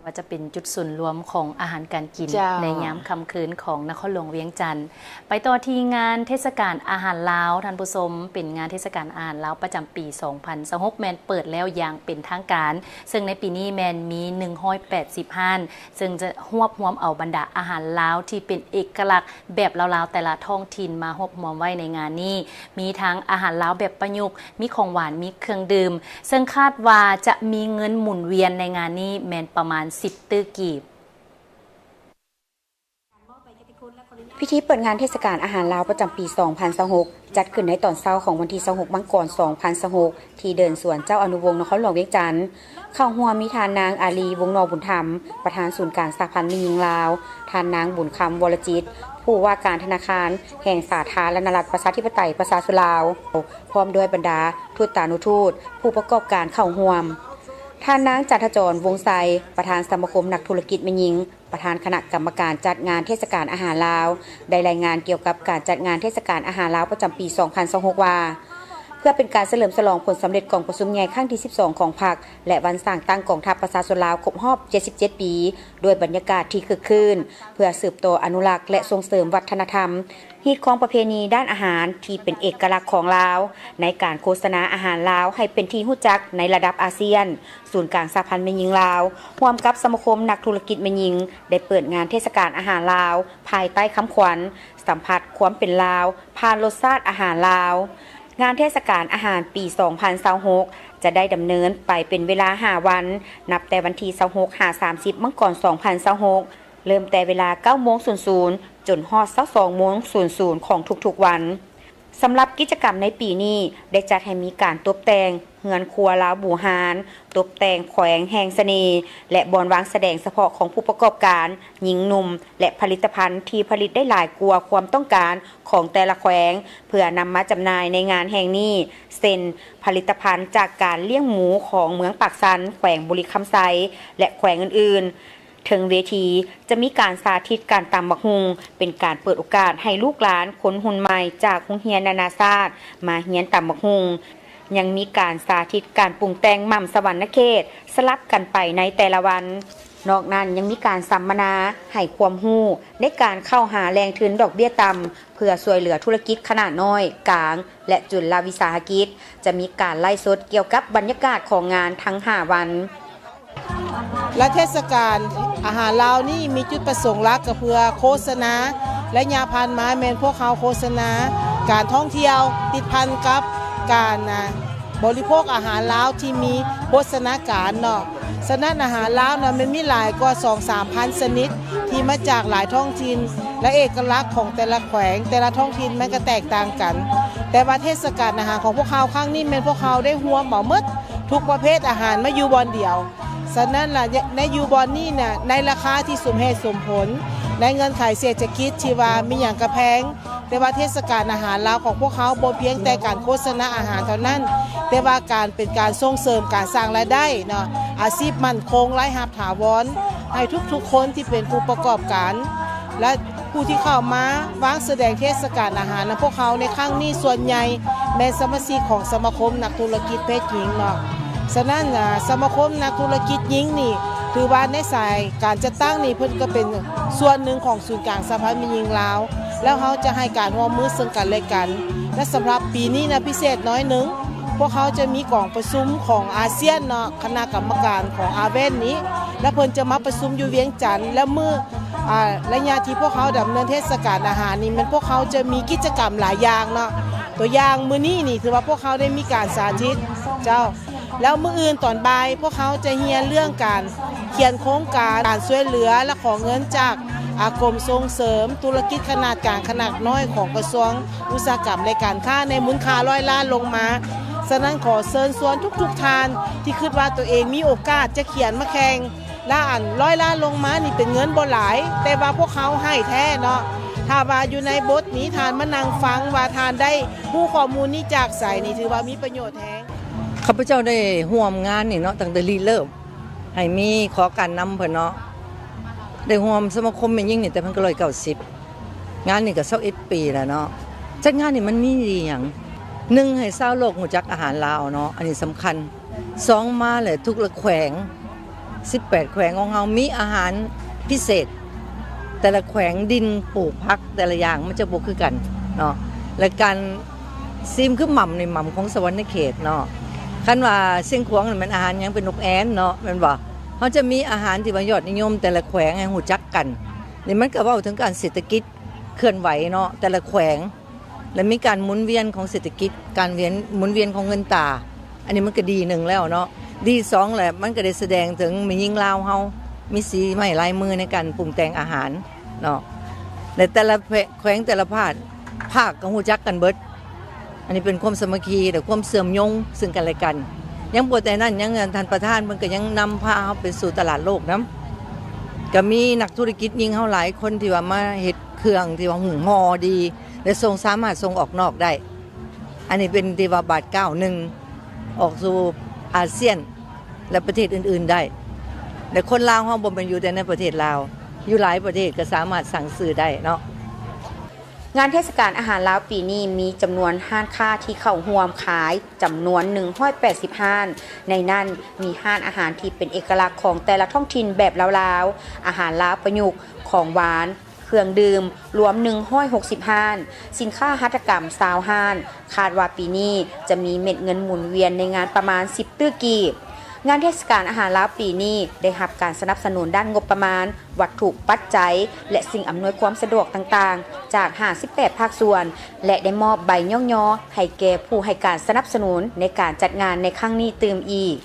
ວ່າຈະເປັນຈຸດສູນລວມຂອງອາຫານການກິນ ເຈົ້າ ໃນຍາມຄ່ຳຄືນຂອງນະຄອນຫຼວງວຽງຈັນ. ໄປຕໍ່ທີ່ງານເທດສະການອາຫານລາວ ທ່ານຜູ້ຊົມ, ເປັນງານເທດສະການອາຫານລາວປະຈຳປີສອງພັນຊາວຫົກ ແມ່ນເປີດແລ້ວຢ່າງເປັນທາງການ, ເຊິ່ງໃນປີນີ້ແມ່ນມີໜຶ່ງຮ້ອຍແປດສິບຮ້ານ, ເຊິ່ງຈະຮວບຮວມເອົາບັນດາອາຫານລາວທີ່ເປັນເອກະລັກແບບລາວໆແຕ່ລະທ້ອງຖິ່ນມາຮວບຮວມໄວ້ໃນງານນີ້. ມີທັງອາຫານລາວແບບປະຍຸກ, ມີຂອງຫວານ, ມີເຄື່ອງດື່ມ, ເຊິ່ງຄາດວ່າຈະມີເງິນໝູນວຽນໃນງານນີ້ແມ່ນປະມານສິບຕື້ກີບ. ພິທີເປີດງານເທດສະການອາຫານລາວປະຈຳປີສອງພັນຊາວຫົກ ຈັດຂຶ້ນໃນຕອນເຊົ້າຂອງວັນທີຊາວຫົກ ມັງກອນ ສອງພັນຊາວຫົກ ທີ່ເດີ່ນສວນເຈົ້າອະນຸວົງ ນະຄອນຫຼວງວຽງຈັນ. ເຂົ້າຮ່ວມມີທ່ານນາງ ອາລີ ວົງນໍບຸນທຳ ປະທານສູນກາງສະຫະພັນແມ່ຍິງລາວ, ທ່ານນາງ ບຸນຄຳ ວໍລະຈິດ ຜູ້ວ່າການທະນາຄານແຫ່ງສາທາລະນະລັດ ປະຊາທິປະໄຕ ປະຊາຊົນລາວ ພ້ອມດ້ວຍບັນດາທູດຕານຸທູດ, ຜູ້ປະກອບການເຂົ້າຮ່ວມ. ທ່ານນາງ ຈັນທະຈອນ ວົງໄຊ ປະທານສະມາຄົມນັກທຸລະກິດແມ່ຍິງ, ປະທານຄະນະກຳມະການຈັດງານເທດສະການອາຫານລາວ ໄດ້ລາຍງານກ່ຽວກັບການຈັດງານເທດສະການອາຫານລາວປະຈຳປີສອງພັນຊາວຫົກ ວ່າ ເພື່ອເປັນການສະເຫຼີມສະຫຼອງຜົນສຳເລັດກອງປະຊຸມໃຫຍ່ຄັ້ງທີສິບສອງຂອງພັກ ແລະ ວັນສ້າງຕັ້ງກອງທັບປະຊາຊົນລາວຄົບຮອບເຈັດສິບເຈັດປີ ດ້ວຍບັນຍາກາດທີ່ຄຶກຄື້ນ ເພື່ອສືບຕໍ່ອະນຸລັກ ແລະ ສົ່ງເສີມວັດທະນະທຳ ຮີດຄອງປະເພນີດ້ານອາຫານທີ່ເປັນເອກະລັກຂອງລາວ ໃນການໂຄສະນາອາຫານລາວໃຫ້ເປັນທີ່ຮູ້ຈັກໃນລະດັບອາຊຽນ. ສູນກາງສະຫະພັນແມ່ຍິງລາວ ຮ່ວມກັບສະມາຄົມນັກທຸລະກິດແມ່ຍິງ ໄດ້ເປີດງານເທດສະການອາຫານລາວ ພາຍໃຕ້ຄຳຂວັນ ສຳຜັດຄວາມເປັນລາວ ຜ່ານລົດຊາດອາຫານລາວ. ງານເທດສະການອາຫານປີສອງພັນຊາວຫົກ ຈະໄດ້ດຳເນີນໄປເປັນເວລາຫ້າວັນ, ນັບແຕ່ວັນທີຊາວຫົກ ຫາ ສາມສິບ ມັງກອນ ສອງພັນຊາວຫົກ ເລີ່ມແຕ່ເວລາເກົ້າໂມງສູນສູນ ຈົນຮອດຊາວສອງໂມງສູນສູນຂອງທຸກໆວັນ. ສຳລັບກິດຈະກຳໃນປີນີ້ ໄດ້ຈັດໃຫ້ມີການຕົບແຕ່ງເຮືອນຄົວລາວບູຮານ, ຕົບແຕ່ງແຂວງແຫ່ງສະເໜ່ ແລະ ບ່ອນວາງສະແດງສະເພາະຂອງຜູ້ປະກອບການ, ຍິງໜຸ່ມ ແລະ ຜະລິດຕະພັນທີ່ຜະລິດໄດ້ຫຼາຍກວ່າຄວາມຕ້ອງການຂອງແຕ່ລະແຂວງ ເພື່ອນຳມາຈຳໜ່າຍໃນງານແຫ່ງນີ້ ເຊັ່ນ ຜະລິດຕະພັນຈາກການລ້ຽງໝູຂອງເມືອງປາກຊັນ, ແຂວງບໍລິຄຳໄຊ ແລະ ແຂວງອື່ນໆ. ເທິງເວທີຈະມີການສາທິດການຕຳບັກຫຸ່ງ ເປັນການເປີດໂອກາດໃຫ້ລູກຫຼານຄົນຮຸ່ນໃໝ່ຈາກໂຮງຮຽນນານາຊາດມາຮຽນຕຳບັກຫຸ່ງ. ຍັງມີການສາທິດການປຸງແຕ່ງໝ່ຳສະຫວັນນະເຂດ ສະຫຼັບກັນໄປໃນແຕ່ລະວັນ. ນອກນັ້ນຍັງມີການສຳມະນາໃຫ້ຄວາມຮູ້ໃນການເຂົ້າຫາແຫຼ່ງທຶນດອກເບ້ຍຕ່ຳ ເພື່ອຊ່ວຍເຫຼືອທຸລະກິດຂະໜາດນ້ອຍ, ກາງ ແລະ ຈຸນລະວິສາຫະກິດ. ຈະມີການໄລຟ໌ສົດກ່ຽວກັບບັນຍາກາດຂອງງານທັງຫ້າວັນ. ແລະ ເທດສະການອາຫານລາວນີ້ມີຈຸດປະສົງຫຼັກກໍເພື່ອໂຄສະນາ. ໄລຍະຜ່ານມາແມ່ນພວກເຮົາໂຄສະນາການທ່ອງທ່ຽວ ຕິດພັນກັບການ ນະ ບໍລິໂພກອາຫານລາວທີ່ມີໂພຊະນາການເນາະ. ສະນັ້ນອາຫານລາວນະມັນມີຫຼາຍກວ່າສອງສາມພັນຊະນິດ ທີ່ມາຈາກຫຼາຍທ້ອງຖິ່ນ ແລະ ເອກະລັກຂອງແຕ່ລະແຂວງ ແຕ່ລະທ້ອງຖິ່ນມັນກໍແຕກຕ່າງກັນ. ແຕ່ວ່າເທດສະການອາຫານຂອງພວກເຮົາຄັ້ງນີ້ແມ່ນພວກເຮົາໄດ້ຮວມເອົາໝົດທຸກປະເພດອາຫານມາຢູ່ບ່ອນດຽວ. ສະນັ້ນລະ ໃນຢູ່ບ່ອນນີ້ນະ ໃນລາຄາທີ່ສົມເຫດສົມຜົນ ໃນເງື່ອນໄຂເສດຖະກິດທີ່ວ່າມີຫຍັງກະແພງ, ແຕ່ວ່າເທດສະການອາຫານລາວຂອງພວກເຮົາບໍ່ພຽງແຕ່ການໂຄສະນາອາຫານເທົ່ານັ້ນ, ແຕ່ວ່າການ ເປັນການສົ່ງເສີມການສ້າງລາຍໄດ້ເນາະ, ອາຊີບໝັ້ນຄົງ, ລາຍຮັບຖາວອນ ໃຫ້ທຸກໆຄົນທີ່ເປັນຜູ້ປະກອບການ ແລະ ຜູ້ທີ່ເຂົ້າມາວາງສະແດງເທດສະການອາຫານນຳພວກເຮົາໃນຄັ້ງນີ້ ສ່ວນໃຫຍ່ແມ່ນສະມາຊິກຂອງສະມາຄົມນັກທຸລະກິດເພດຍິງເນາະ. ສະນັ້ນ ອາ ສະມາຄົມນັກທຸລະກິດຍິງນີ້ ຖືວ່າໃນສາຍການຈັດຕັ້ງນີ້ ເພິ່ນກໍເປັນສ່ວນໜຶ່ງຂອງສູນກາງສະຫະພັນແມ່ຍິງລາວ ແລ້ວເຮົາຈະໃຫ້ການຮ່ວມມືເຊິ່ງກັນແລະກັນ. ແລະ ສຳລັບປີນີ້ນະ ພິເສດໜ້ອຍໜຶ່ງ, ພວກເຮົາຈະມີກອງປະຊຸມຂອງອາຊຽນເນາະ, ຄະນະກຳມະການຂອງອາເວນນີ້ ແລະ ເພິ່ນຈະມາປະຊຸມຢູ່ວຽງຈັນ. ແລະ ມື້ ອາ ໄລຍະທີ່ພວກເຮົາດຳເນີນເທດສະການອາຫານນີ້ ແມ່ນພວກເຮົາຈະມີກິດຈະກຳຫຼາຍຢ່າງເນາະ. ຕົວຢ່າງມື້ນີ້ນີ້ ຖືວ່າພວກເຮົາໄດ້ມີການສາທິດ ເຈົ້າ. ແລ້ວມື້ອື່ນຕອນບ່າຍ ພວກເຮົາຈະຮຽນເລື່ອງການຂຽນໂຄງການ ການຊ່ວຍເຫຼືອ ແລະ ຂໍເງິນຈາກ ອາ ກົມສົ່ງເສີມທຸລະກິດຂະໜາດກາງຂະໜາດນ້ອຍຂອງກະຊວງອຸດສາຫະກຳ ແລະ ການຄ້າ ໃນມູນຄ່າຮ້ອຍລ້ານລົງມາ. ສະນັ້ນ ຂໍເຊີນຊວນທຸກໆທ່ານທີ່ຄິດວ່າຕົວເອງມີໂອກາດຈະຂຽນມາແຂ່ງ ລະ ອັນຮ້ອຍລ້ານລົງມານີ້ເປັນເງິນບໍ່ຫຼາຍ, ແຕ່ວ່າພວກເຮົາໃຫ້ແທ້ເນາະ. ຖ້າວ່າຢູ່ໃນບົດນີ້ທ່ານມານັ່ງຟັງວ່າທ່ານໄດ້ຮູ້ຂໍ້ມູນນີ້ຈາກໃສນີ້ ຖືວ່າມີປະໂຫຍດແຮງ. ຂ້າພະເຈົ້າໄດ້ຮ່ວມງານນີ້ເນາະ ຕັ້ງແຕ່ລິເລີ່ມ ໃຫ້ມີຂໍການນຳເພິ່ນເນາະ. ໄດ້ຮ່ວມສະມາຄົມແມ່ຍິງນີ້ແຕ່ພັນເກົ້າຮ້ອຍເກົ້າສິບ ງານນີ້ກໍຊາວເອັດປີແລ້ວເນາະ. ຈັດງານນີ້ມັນມີດີຫຍັງ? ໜຶ່ງ ໃຫ້ຊາວໂລກຮູ້ຈັກອາຫານລາວເນາະ, ອັນນີ້ສຳຄັນ. ສອງ ມາແລ້ວທຸກລະແຂວງ ສິບແປດແຂວງຂອງເຮົາມີອາຫານພິເສດ ແຕ່ລະແຂວງດິນປູກຜັກແຕ່ລະຢ່າງມັນຈະບໍ່ຄືກັນເນາະ ແລະ ການຊີມຄືໝ່ຳນີ້ໝ່ຳຂອງສະຫວັນນະເຂດເນາະ. ຄັນວ່າຊຽງຂວາງນີ້ແມ່ນອາຫານຫຍັງ ເປັນນົກແອ່ນເນາະ ແມ່ນບໍ່? ເຮົາຈະມີອາຫານທີ່ວ່າຍອດນິຍົມແຕ່ລະແຂວງໃຫ້ຮູ້ຈັກກັນ. ນີ້ມັນກໍເວົ້າເຖິງການເສດຖະກິດເຄື່ອນໄຫວເນາະ ແຕ່ລະແຂວງ ແລະ ມີການໝູນວຽນຂອງເສດຖະກິດ ການວຽນ ໝູນວຽນຂອງເງິນຕາ ອັນນີ້ມັນກໍດີໜຶ່ງແລ້ວເນາະ. ດີສອງແຫຼະ ມັນກໍໄດ້ສະແດງເຖິງແມ່ຍິງລາວເຮົາມີສີໄມ້ລາຍມືໃນການປຸງແຕ່ງອາຫານເນາະ ແລະ ແຕ່ລະແຂວງ ແຂວງແຕ່ລະພາກ ພາກກໍຮູ້ຈັກກັນເບິດ. ອັນນີ້ເປັນຄວາມສາມັກຄີ ແລະ ຄວາມເຊື່ອມໂຍງເຊິ່ງກັນແລະກັນ. ຍັງບໍ່ແຕ່ນັ້ນ ຍັງ ທ່ານປະທານເພິ່ນກໍຍັງນຳພາເຮົາໄປສູ່ຕະຫຼາດໂລກນຳ. ກໍມີນັກທຸລະກິດຍິງເຮົາຫຼາຍຄົນທີ່ວ່າມາເຮັດເຄື່ອງທີ່ວ່າຫຸ້ມຫໍ່ດີ ແລະ ສົ່ງ ສາມາດສົ່ງອອກນອກໄດ້. ອັນນີ້ເປັນທີ່ວ່າບາດກ້າວໜຶ່ງ ອອກສູ່ອາຊຽນ ແລະ ປະເທດອື່ນໆໄດ້ ແລະ ຄົນລາວເຮົາບໍ່ແມ່ນຢູ່ແຕ່ໃນປະເທດລາວ ຢູ່ຫຼາຍປະເທດກໍສາມາດສັ່ງຊື້ໄດ້ເນາະ. ງານເທດສະການອາຫານລາວປີນີ້ ມີຈຳນວນຮ້ານຄ້າທີ່ເຂົ້າຮ່ວມຂາຍຈຳນວນໜຶ່ງຮ້ອຍແປດສິບຮ້ານ, ໃນນັ້ນມີຮ້ານອາຫານທີ່ເປັນເອກະລັກຂອງແຕ່ລະທ້ອງຖິ່ນແບບລາວໆ, ອາຫານລາວປະຍຸກ, ຂອງຫວານ, ເຄື່ອງດື່ມ ລວມໜຶ່ງຮ້ອຍຫົກສິບຮ້ານ, ສິນຄ້າຫັດຖະກຳຊາວຮ້ານ. ຄາດວ່າປີນີ້ຈະມີເມັດເງິນໝູນວຽນໃນງານປະມານສິບຕື້ກີບ. ງານເທດສະການອາຫານລາວປີນີ້ ໄດ້ຮັບການສະໜັບສະໜູນດ້ານງົບປະມານ, ວັດຖຸປັດໄຈ ແລະ ສິ່ງອຳນວຍຄວາມສະດວກຕ່າງໆ ຈາກຫ້າສິບແປດພາກສ່ວນ ແລະ ໄດ້ມອບໃບຍ້ອງຍໍໃຫ້ແກ່ຜູ້ໃຫ້ການສະໜັບສະໜູນໃນການຈັດງານໃນຄັ້ງນີ້ຕື່ມອີກ.